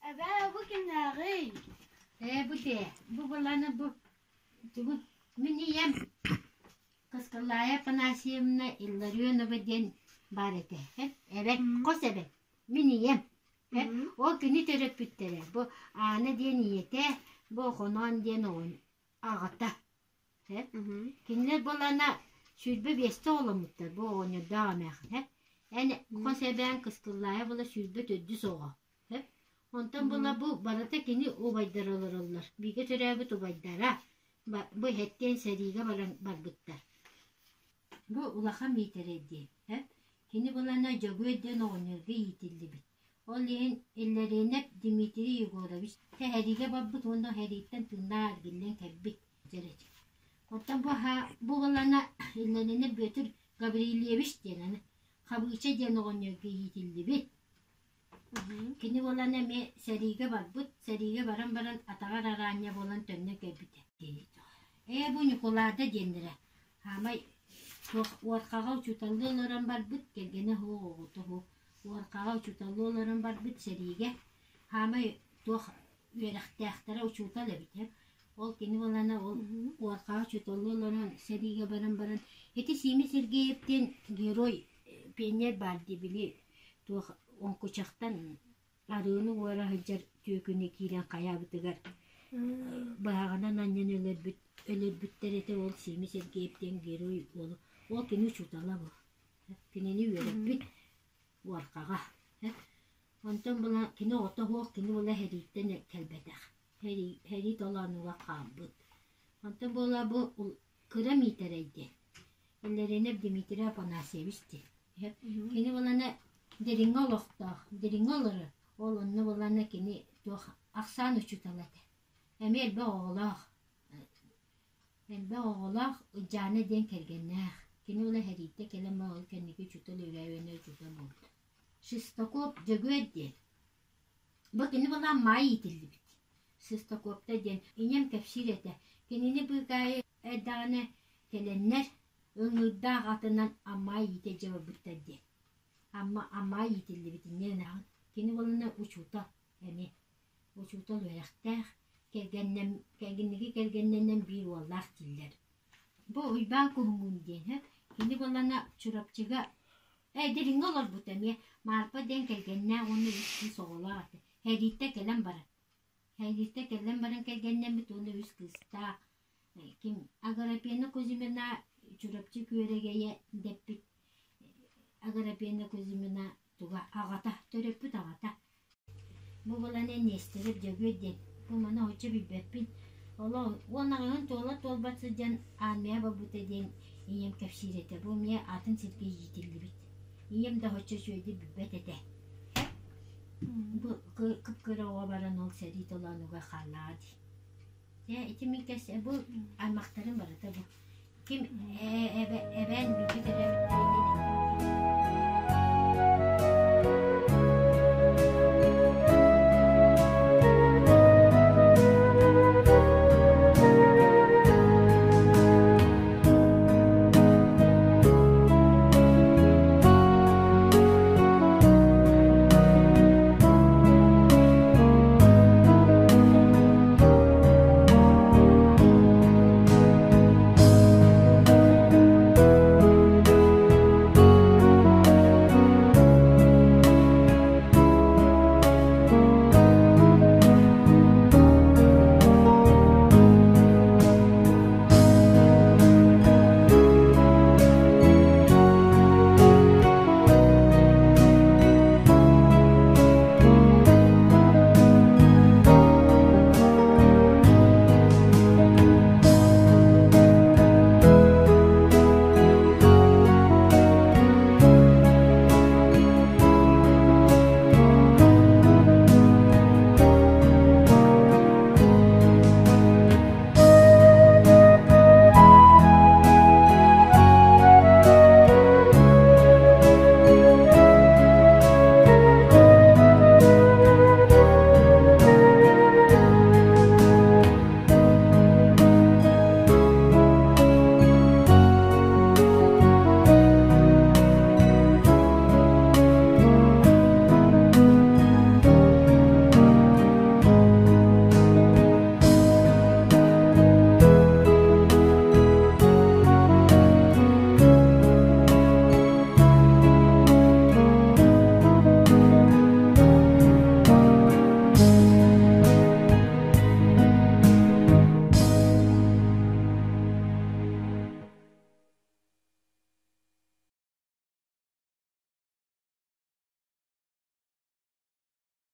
Эбээ, бу кимнээҕий? Ээ, бу дээ, бу былаана бу тугун мин ийэм Кыскылаайа Афанасьевна Илларионова диэн баар этэ. Эбэт, хос эбэт, мин ийэм. Ол кини төрөппүттэрэ. Бу Аана диэн ийэтэ, бу Охоноон диэн оҕон аҕата. Кинилэр буоллаҕына 25-тэ оҕоломмуттар, бу оҕонньордоох эмээхсин. Эн хос эбээн Кыскыллаайа буола 24 оҕо. Онтон буола бу барыта кини убайдара олороллор. Бииргэ төрөөбүт убайдара бу эһэттиэн сэриигэ баран барбыттар. Бу улахан Миитэрэй диэн. Кини буоллаҕына Дьөгүөр диэн оҕонньорго иитиллибит. Ол иһин Иллэринэп Дмитрий Егорович сэһэриигэ барбыт уонна сэрииттэн тыыннаах эргиллэн кэлбит. Оттон бу бу буоллаҕына Иллэринэп Бүөтүр Гаврильевич диэн аны Хабыыча диэн оҕонньорго иитиллибит. Кини буолан эмиэ сэриигэ барбыт, сэриигэ баран баран атаҕар араанньа буолан төннөн кэлбитэ. Ээ бу Ньукулаада диэннэрэ хаамай туох уоркаҕа учууталлыы олорон барбыт, кэргэнэ суох, оҕото суох. Уоркаҕа учууталлыы олорон барбыт сэриигэ хаамай туох үөрэхтээхтэрэ учуутал эбит ээ. Ол кини буолана ол уоркаҕа учууталлыы олорон сэриигэ баран баран ити Сима Сергеев диэн герой пионер баар дии били туох оҥкучахтан арыыны уора сылдьар түөкүнү киирэн хайаабытыгар быһаҕынан анньан өлөрбүт өлөрбүттэр этэ ол Сима Сергеев диэн герой уолу ол кини учуутала бу кинини үөрэппит уоркаҕа онтон була кини оҕото суох кини була сэрииттэн кэлбэтэх сэрии толоонугар хаалбыт онтон буола бу кыра Миитэрэй диэн Иллэринэп Дмитрий Афанасьевич диэн Кини буолана Дириҥҥэ олохтоох, Дириҥҥэ олорор. Ол онно буолана кини туох ахсаан учуутала этэ. Эмиэ элбэх оҕолоох. Элбэх оҕолоох Ылдьаана диэн кэргэннээх. Кини буола сэрииттэн кэлэн ол кэнники учуутал үөрэ-үөрэнэ учуутал буолбута. Шестаков Дьөгүөр диэн. Бу кини буолан маай иитиллибит. Шестаковта диэн ийэм кэпсиир этэ. Кинини быыкаайы эрдэҕинэ кэлэннэр Ыҥыырдаах атынан Амма иитэ дьабарбыттар диэн. Амма Амма иитиллибит инньэ гынаҕын. Кини уолуна учуутал эмиэ. Учуутал үөрэхтээх, кэргэннэм кэргэнниги кэргэннэнэн биир уоллаах дииллэр. Бу Уйбаан Куһуҥун диэн һэ кини буоллаҕына Чурапчыга ээ Дириҥҥэ олорбут эмиэ Маарпа диэн кэргэннээх уонна үс кыыс оҕолоох этэ. Сэрииттэн кэлэн баран. Сэрииттэн кэлэн баран кэргэннэммит уонна үс кыыстаах. Ким Аграпена Кузьмина Чурапчы Күөрэгэйэ дэппит Аграпена Кузьмина туга аҕата төрөппүт аҕата бу булан Нестерев Дьөгүөр диэн бу маны оччо билбэппин олох 18 туола туолбат сылдьан армия барбыта диэн ийэм кэпсиир этэ бу эмиэ атын сиргэ иитиллибит ийэм да оччо үчүгэйдик билбэт этэ бу кып-кыра оҕо баран ол сэрии толоонугар хааллаҕа дии Дьэ, ити мин кэс бу аймахтарым барыта бу. Ким эбээн бииргэ төрөөбүттэринэн